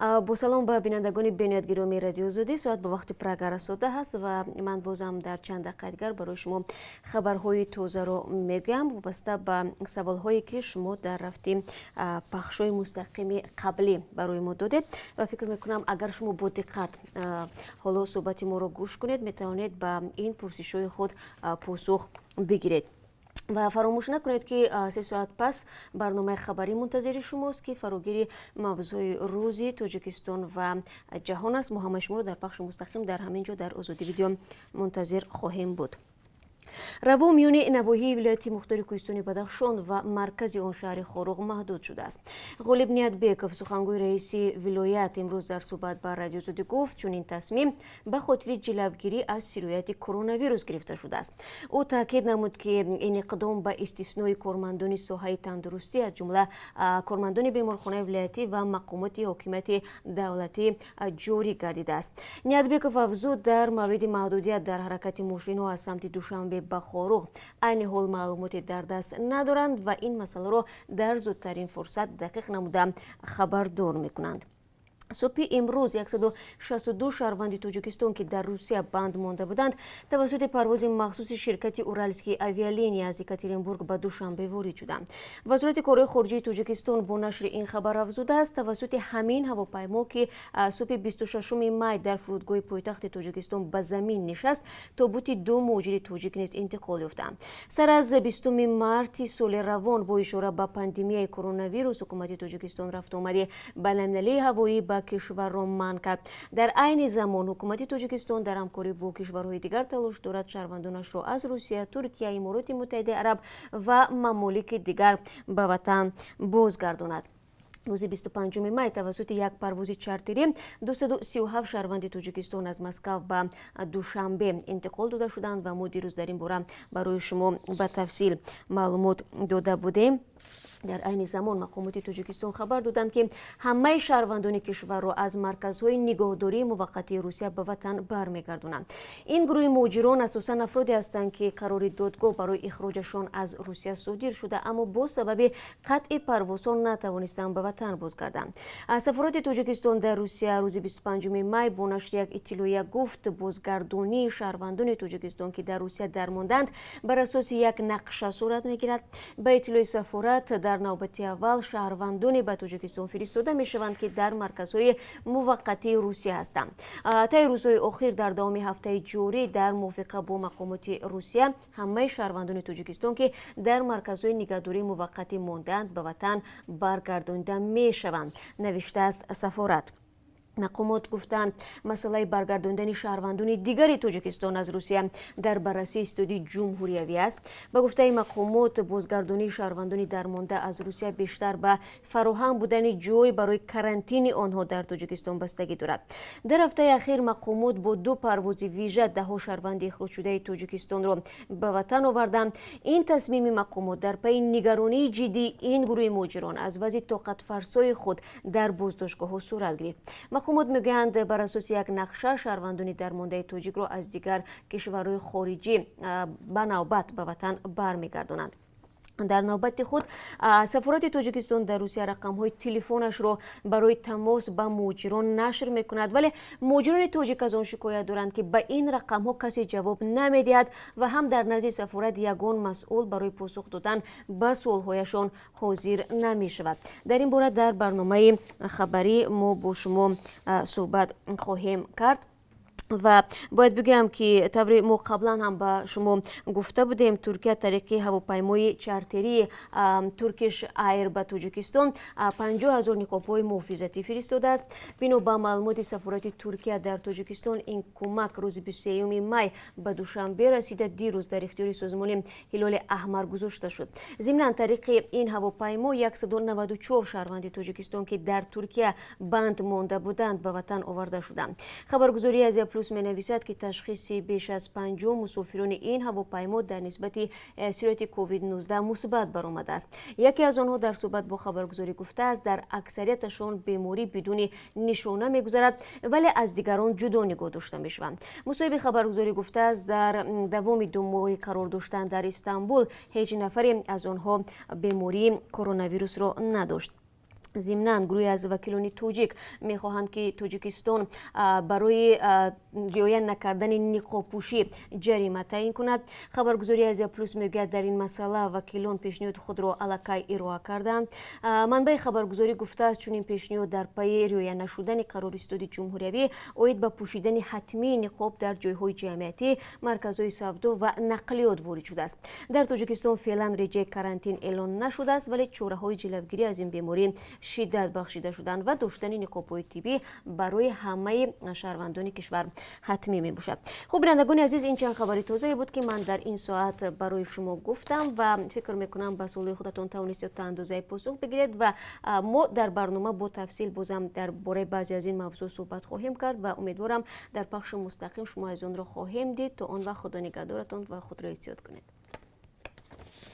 Бо салом ба бинандагони бениҳоят гиромии Радиои Озодӣ. Соат бо вақти Прага расода ҳаст ва ман бозам дар чанд дақиқаи дигар барои шумо хабарҳои тозаро мегӯям, вобаста ба саволҳое, ки шумо дар рафти пахшҳои мустақими қаблӣ барои мо додед. Ва фикр мекунам, агар шумо бо диққат ҳоло суҳбати моро гӯш кунед, метавонед ба ин пурсишҳои худ посух бигиред. Ва фаромӯш накунед, ки 3 соат пас барномаи хабарӣ мунтазири шумост, ки фарогири мавзӯи рӯзи Тоҷикистон ва ҷаҳон аст. Мо ҳамаи шуморо дар пахши мустақим дар ҳамин ҷо, дар Озодӣ Видео, мунтазир хоҳем буд. Раво миёни навоҳии вилояти мухтори кӯҳистони Бадахшон ва маркази он, шаҳри Хоруғ, маҳдуд шудааст. Ғолиб Ниятбеков, сухангӯи раиси вилоят, имрӯз дар суҳбат ба Радиои Озодӣ гуфт, чунин тасмим ба хотири ҷилавгирӣ аз сирояти коронавирус гирифта шудааст. Ӯ таъкид намуд, ки ин иқдом ба истиснои кормандони соҳаи тандурустӣ, аз ҷумла кормандони беморхонаи вилоятӣ ва мақомоти ҳокимияти давлатӣ, ҷорӣ гардидааст. Ниятбеков афзуд, дар мавриди маҳдудият дар ҳаракати мошинҳо аз самти Душанбе ба Хоруғ айни ҳол маълумоте дар даст надоранд ва ин масъаларо дар зудтарин фурсат дақиқ намуда, хабардор мекунанд. Субҳи имрӯз 162 шаҳрванди Тоҷикистон, ки дар Русия банд монда буданд, тавассути парвози махсуси ширкати Уральские авиалинии аз Екатеринбург ба Душанбе ворид шуданд. Вазорати корҳои хориҷии Тоҷикистон бо нашри ин хабар афзудааст, тавассути ҳамин ҳавопаймо, ки субҳи 26 май дар фурудгоҳи пойтахти Тоҷикистон ба замин нишаст, тобути ду муҳоҷири тоҷик низ интиқол ёфтанд. Сар аз 20 марти соли равон бо ишора ба пандемияи коронавирус ҳукумати Тоҷикистон рафтуомади байналмилалии ҳавоӣ ба кишварро манъ кард. Дар айни замон ҳукумати Тоҷикистон дар ҳамкорӣ бо кишварҳои дигар талош дорад шаҳрвандонашро аз Русия, Туркия, Имороти Муттаҳидаи Араб ва мамолики дигар ба ватан бозгардонад. Рӯзи 25 май тавассути як парвози чартерӣ 237 шаҳрванди Тоҷикистон аз Москав ба Душанбе интиқол дода шуданд ва мо дирӯз дар ин бора барои шумо ба тафсил маълумот дода будем. Дар айни замон мақомоти Тоҷикистон хабар доданд, ки ҳамаи шаҳрвандони кишварро аз марказҳои нигоҳдории муваққатии Русия ба ватан бармегардонанд. Ин гурӯҳи муҳоҷирон асосан афроде ҳастанд, ки қарори додгоҳ барои ихроҷашон аз Русия содир шуда, аммо бо сабаби қатъи парвозҳо натавонистанд ба ватан бозгарданд. Сафорати Тоҷикистон дар Русия рӯзи 25 май бо нашри як иттилоия гуфт, бозгардонии шаҳрвандони Тоҷикистон, ки дар Русия дармонданд, бар асоси як нақша сурат мегирад. Ба иттилои сафорат, дар навбати аввал шаҳрвандоне ба Тоҷикистон фиристода мешаванд, ки дар марказҳои муваққатии Русия ҳастанд. Таи рӯзҳои охир, дар давоми ҳафтаи ҷорӣ, дар мувофиқа бо мақомоти Русия ҳамаи шаҳрвандони Тоҷикистон, ки дар марказҳои нигаҳдории муваққатӣ мондаанд, ба ватан баргардонида мешаванд, навиштааст сафорат. Мақомот гуфтанд, масъалаи баргардондани шаҳрвандони дигари Тоҷикистон аз Русия дар баррасии ситоди ҷумҳуриявӣ аст. Ба гуфтаи мақомот, бозгардонии шаҳрвандони дармонда аз Русия бештар ба фароҳам будани ҷой барои карантини онҳо дар Тоҷикистон бастагӣ дорад. Дар ҳафтаи ахир мақомот бо ду парвози вижа даҳҳо шаҳрванди ихроҷшудаи Тоҷикистонро ба ватан оварданд. Ин тасмими мақомот дар пайи нигаронии ҷиддии ин гурӯҳи муҳоҷирон аз вазъи тоқатфарсои худ дар боздоштгоҳҳо сурат гирифт. Мақомот мегӯянд, бар асоси як нақша шаҳрвандони дармондаи тоҷикро аз дигар кишварҳои хориҷӣ ба навбат ба ватан бармегардонанд. Дар навбати худ сафорати Тоҷикистон дар Русия рақамҳои телефонашро барои тамос ба муҳоҷирон нашр мекунад, вале муҳоҷирони тоҷик аз он шикоят доранд, ки ба ин рақамҳо касе ҷавоб намедиҳад ва ҳам дар назди сафорат ягон масъул барои посух додан ба суолҳояшон ҳозир намешавад. Дар ин бора дар барномаи хабарӣ мо бо шумо суҳбат хоҳем кард. Ва бояд бигӯям, ки тавре мо қаблан ҳам ба шумо гуфта будем, Туркия тариқи ҳавопаймои чартерии Туркиш Айр ба Тоҷикистон 50 000 ниқобҳои муҳофизатӣ фиристодааст. Бино ба маълумоти сафорати Туркия дар Тоҷикистон, ин кӯмак рӯзи 23 май ба Душанбе расида, дирӯз дар ихтиёри созмони Ҳилоли Аҳмар гузошта шуд. Зимнан, тариқи ин ҳавопаймо 194 шаҳрванди Тоҷикистон, ки дар Туркия банд монда буданд, ба ватан оварда шуданд. Хабаргузории Азия Плюс менависад, ки ташхиси беш аз 50 мусофирони ин ҳавопаймо дар нисбати сирояти COVID-19 мусбат баромадааст. Яке аз онҳо дар суҳбат бо хабаргузорӣ гуфтааст, дар аксарияташон беморӣ бидуни нишона мегузарад, вале аз дигарон ҷудо нигоҳ дошта мешаванд. Мусоҳиби хабаргузорӣ гуфтааст, дар давоми 2 моҳи қарор доштан дар Истанбул ҳеҷ нафаре аз онҳо бемории коронавирусро надошт. Зимнан, гурӯҳе аз вакилони тоҷик мехоҳанд, ки Тоҷикистон барои риоя накардани ниқобпӯшӣ ҷарима таъин кунад. Хабаргузории Азия Плюс мегӯяд, дар ин масъала вакилон пешниҳоди худро аллакай ироа карданд. Манбаи хабаргузорӣ гуфтааст, чунин пешниҳод дар пайи риоя нашудани қарори Ситоди ҷумҳуриявӣ оид ба пӯшидани ҳатмии ниқоб дар ҷойҳои ҷамъиятӣ, марказҳои савдо ва нақлиёт ворид шудааст. Дар Тоҷикистон феълан реҷаи карантин эълон нашудааст, вале чораҳои ҷилавгирӣ аз ин беморӣ шиддат бахшида шуданд ва доштани ниқобҳои тиббӣ барои ҳамаи шаҳрвандони кишвар ҳатмӣ мебошад. Хуб, бинандагони азиз, ин чанд хабари тозае буд, ки ман дар ин соат барои шумо гуфтам ва фикр мекунам, ба суолҳои худатон тавонистед то андозае посух бигиред. Ва мо дар барнома бо тафсил бозам дар бораи баъзе аз ин мавзӯъ суҳбат хоҳем кард ва умедворам, дар пахши мустақим шумо аз онро хоҳем дид. То он вақт Худо нигаҳдоратон ва худро эҳтиёт кунед.